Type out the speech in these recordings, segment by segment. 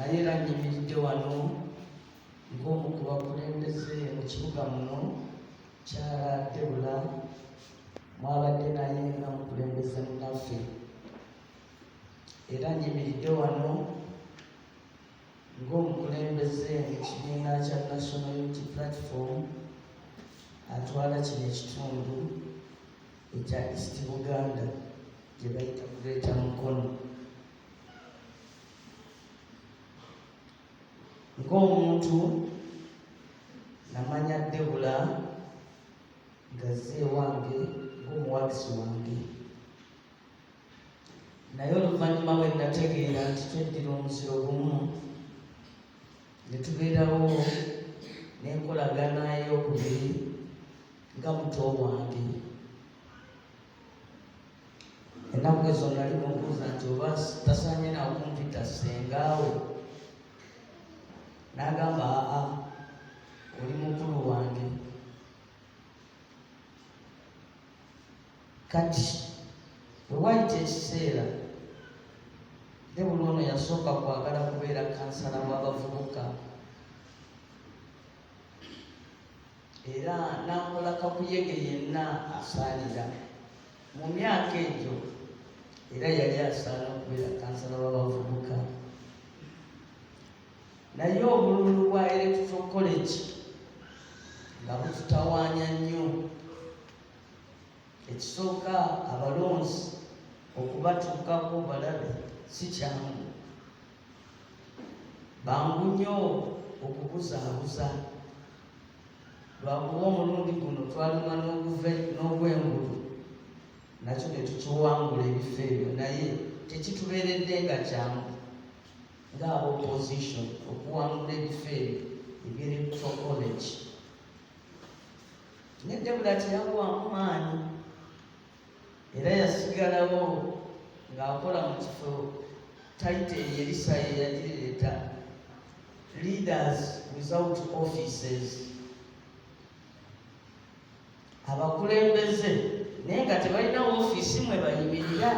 Naye era nnyimiridde wano ng'omu ku bakulembeze mu kibuga muno, Mukyala Debula mwabadde naye nga mukulembeze munnaffe. Era nnyimiridde wano ng'omukulembeze mu kibiina kya National Unity Platform atwala kino ekitundu ekya East Buganda gye bayita Greater Mukono. Ng'omuntu namanya Debula ng'azze ewange ng'omuwagizi wange, naye oluvannyuma bwe nategeera nti tweddira omuziro gumu ne tubeerawo n'enkolagana ey'okubiri nga muto wange. Ennaku ezo nali mubuuza nti oba tasaanye nakumpita ssengaawe, n'agamba aa oli mukulu wange. Kati bwe wayita ekiseera, Debula ono yasooka kwagala kubeera kansala w'abavubuka era n'akola kakuyege yenna asaanira mu myaka egyo, era yali asaana okubeera kansala w'abavubuka. Naye obululu bwa Electoral College nga bututawaanya nnyo. Ekisooka, abalonzi okubatuukako balabe si kyangu, bangu nnyo okubuzaabuza, lwakuba omulundi guno twalima n'ogw'engulu nakyo ne tukiwangula ebifo ebyo, naye tekitubeeredde nga kyangu ng'aba opposition okuwangula ebifo ebyo eby'Electoral College. Naye Debula teyagwamu maanyi era yasigalawo ng'akola mu kifo tayite Erisa ye yagireeta, leaders without offices, abakulembeze naye nga tebalina ofiisi mwe bayimirira,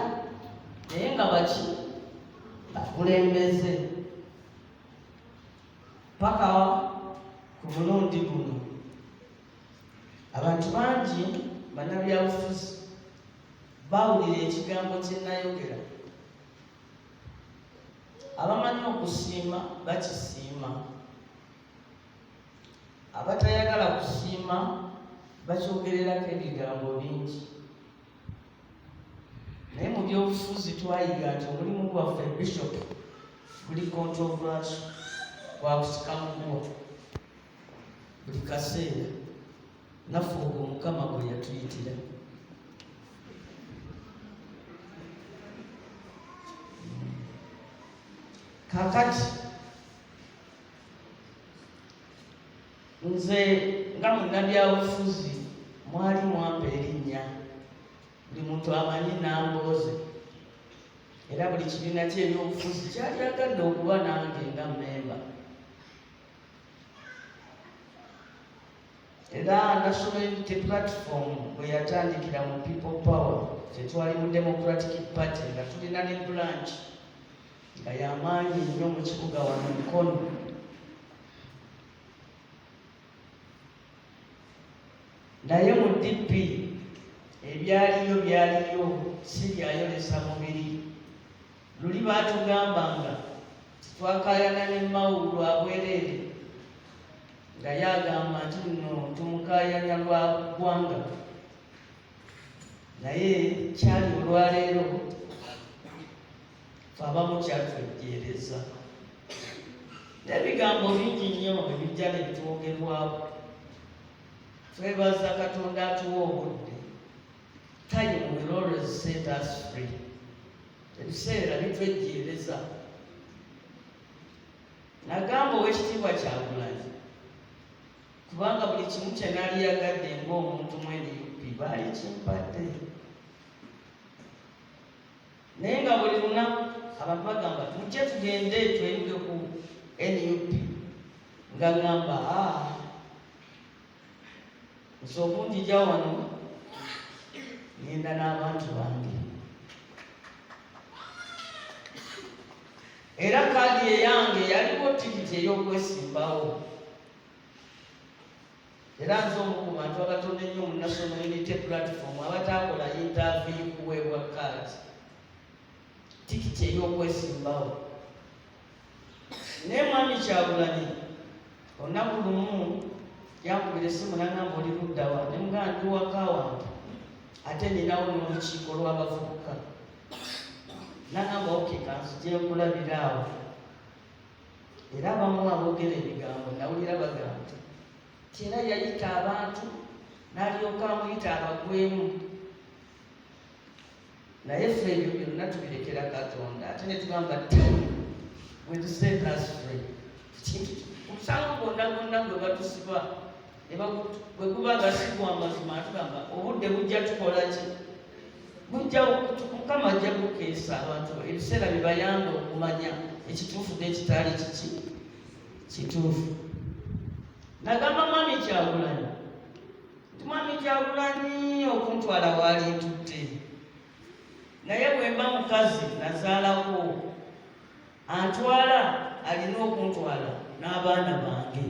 naye nga baki bakulembeze paka ku mulundi guno. Abantu bangi bannabyabufuzi bawulira ekigambo kye nayogera, abamanyi okusiima bakisiima, abatayagala kusiima bakyogererako ebigambo bingi. Naye mu byobufuzi twayiga nti omulimu gwaffe bishop guli controversial, gwakusika muguwa buli kaseera, naffe ogwo Mukama gwe yatuyitira. Kakati nze nga munnabyabufuzi mwali mwampa erinnya, buli muntu amanyi Nambooze, era buli kibiina ky'ebyobufuzi kyalyagadde okuba nange nga mmemba. Era National Unity Platform bwe yatandikira mu People Power, tetwali mu Democratic Party, nga tulina ne branch nga yamaanyi nnyo mu kibuga wano Mukono. Naye mu DP ebyaliyo byaliyo, si byayolesa mubiri. Luli baatugambanga twakaayana ne Mao lwa bwereere, nga ye agamba nti nno tumukaayanya lwa ggwanga, naye kyali olwaleero fe abamu kyatwejjeereza n'ebigambo bingi nnyo ebijja ne bitwogerwako. Twebaza Katonda atuwa obudde. Time will always set us free. Ebiseera bitwejjeereza. Nagamba Owekitiibwa Kyagulanyi, kubanga buli kimu kye naliyagadde ng'omuntu mu NUP baali kimpadde, naye nga buli lunaku abantu bagamba tujje tugende tweyunge ku NUP, nga ŋŋamba nze okunjija wano ŋŋenda n'abantu bange. Era kaadi eyange yali Tikiti ey'okwesimbawo. Era nze omu ku bantu abatono ennyo mu National Unity Platform abataakola interview kuweebwa kaadi, tikiti ey'okwesimbawo. Naye Mwami Kyagulanyi olunaku lumu yankubira essimu nangamba, "Oli luddawa?" Ne mugamba, "Ndi waka wange, ate ninawo n'olukiiko lw'abavubuka." Nangamba, "Okay, kanzije nkulabira awo." Era abamu aboogera ebigambo nawulira bagamba nti era yayita abantu n'alyoka amuyita abagwemu. Naye ffe ebyo byonna tubirekera Katonda, ate ne tugamba time will set us free. Omusango gwonna gwonna gwe batusiba bwe guba nga si gwa mazima, tugamba obudde bujja tukola ki, bujja, Mukama ajja kukeesa abantu ebiseera bibayamba okumanya ekituufu n'ekitaali kiki kituufu. Nagamba Mwami Kyagulanyi nti, "Mwami Kyagulanyi, okuntwala waali ntutte, naye bwe mba mukazi nazaalako, antwala alina okuntwala n'abaana bange."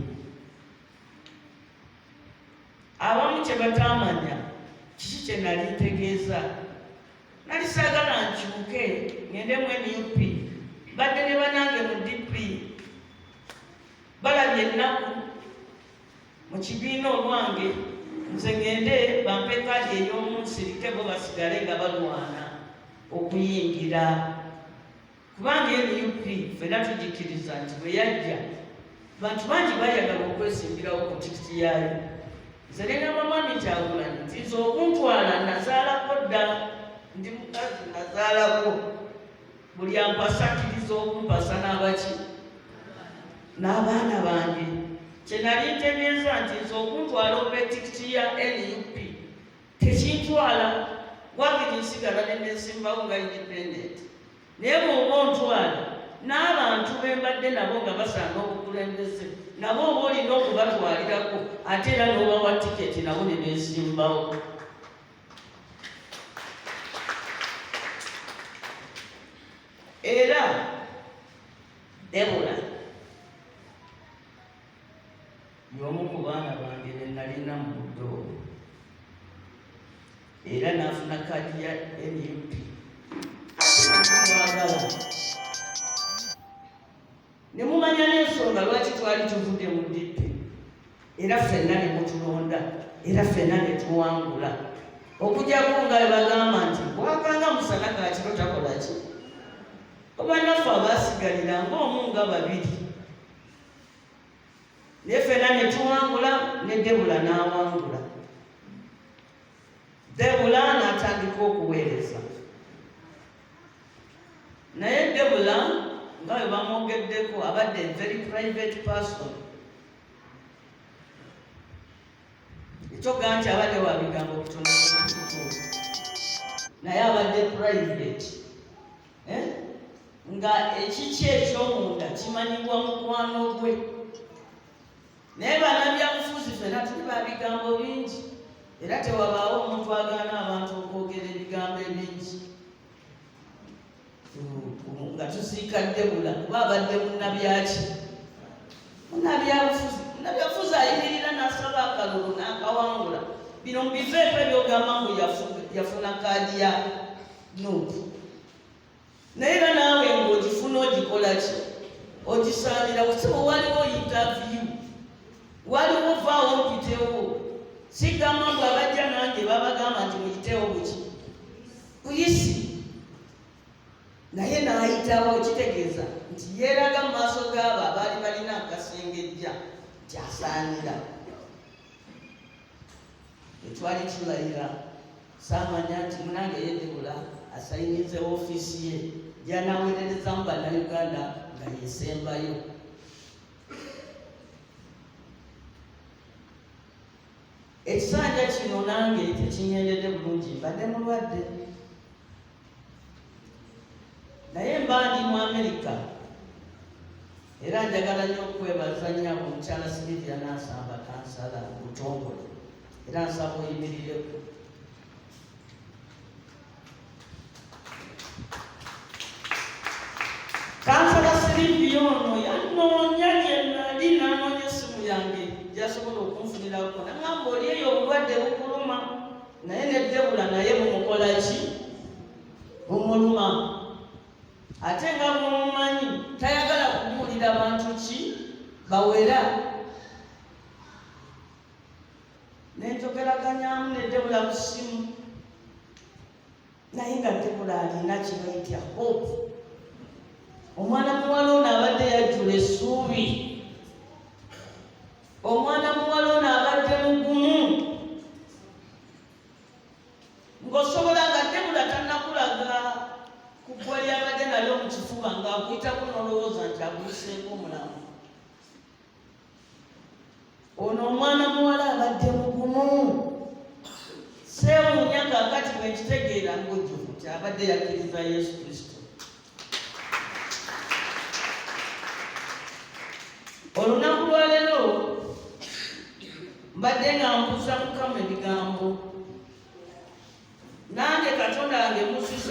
Abamu kye bataamanya kiki kye nali ntegeeza, nali saagala nkyuke ngende mu NUP. Badde ne banange mu DP balabye ennaku mu kibiina olwange, nze ngende bampe kaadi ey'omunsirike, bo basigale nga balwana okuyingira, kubanga NUP ffenna tugikiriza nti bwe yajja bantu bangi bayagala okwesimbirawo ku tikiti yaayo. Nze nengamba Mwami Kyagulanyi nti nze okuntwala nazaalako dda, ndi mukazi nazaalako, buli ampasa akkiriza okumpasa n'abaki n'abaana bange. Kye nali ntegeeza nti nze okuntwala oba etikiti ya NUP tekintwala, wakiri nsigala nenesimbawo nga independent. Naye bw'oba ontwala n'abantu be mbadde nabo nga basaana obukulembeze, nabo oba olina okubatwalirako, ate era n'obawa tiketi nabo ne beesimbawo. Era Debula y'omu ku baana bange be nalina mu budde obwo, era n'afuna kaadi ya NUP. Mwagala ne mumanya n'ensonga lwaki twali tuvudde mu DP, era ffenna ne mutulonda, era ffenna ne tuwangula, okujjako nga bwe bagamba nti bwakanga musana kakiro takola ki. Oba naffe abaasigalira ng'omu nga babiri, naye ffenna ne tuwangula, ne Debula n'awangula. Debula n'atandika okuweereza. Naye Debula nga bwe bamwogeddeko, abadde very private person. Ekyoga nti abadde wa bigambo bitono, naye abadde private, eh? Nga ekiki ekyomunda kimanyibwa mukwano gwe. Naye bannabyabufuzi fena tuli ba bigambo bingi, era tewabaawo omuntu agaana abantu okwogera ebigambo ebingi nga tuziika Debula, kuba abadde munnabyaki, munnabyabufuzi. Munnabyabufuzi ayimirira n'asaba akalulu n'akawangula. Bino mubiveeko ebyogamba ngu yafuna kaadi ya NUP, naye era naawe ng'ogifuna ogikola ki? Ogisaanira. Sibo waliwo interview, waliwo vaawo mpitewo. Sigamba mbu abajja nange babagamba nti muyitewo buki buyisi, naye n'ayitawo, kitegeeza nti yeeraga mu maaso gaabo abaali balina akasengejja nti asaanira. Etwali tulayira, saamanya nti munange yedebula asayinize ofiisi ye gyanaweererezamu Bannayuganda nga yesembayo. Ekisanja kino nange tekiŋŋendedde bulungi, mbadde mulwadde, naye mba ndi mu Amerika. Era njagala nnyo okwebaza nnyabo omukyala Silivia Nansamba, kansala mu butongole, era nsaba oyimirireko. Kansala Silivia ono yanoonya gye bukola ki? Bumuluma. Ate nga mumumanyi tayagala kubuulira bantu ki bawera. Ne njogeraganyamu ne Debula ku ssimu, naye nga Debula alina kye bayita hope. Omwana muwala ono abadde yajjula essuubi, omwana muwala ono abadde mugumu, ng'osobola nga Debula tannakulaga ku ggwa ly'abadde nalyo mu kifuba, ng'akuyitako n'olowooza nti aguliseeko omulamu. Ono omwana muwala abadde mugumu. Seewuunya kaakati bwe nkitegeera ng'ojjuvu nti abadde yakkiriza Yesu Kristo. Olunaku lwa leero mbadde nga mbuuza Mukama ebigambo.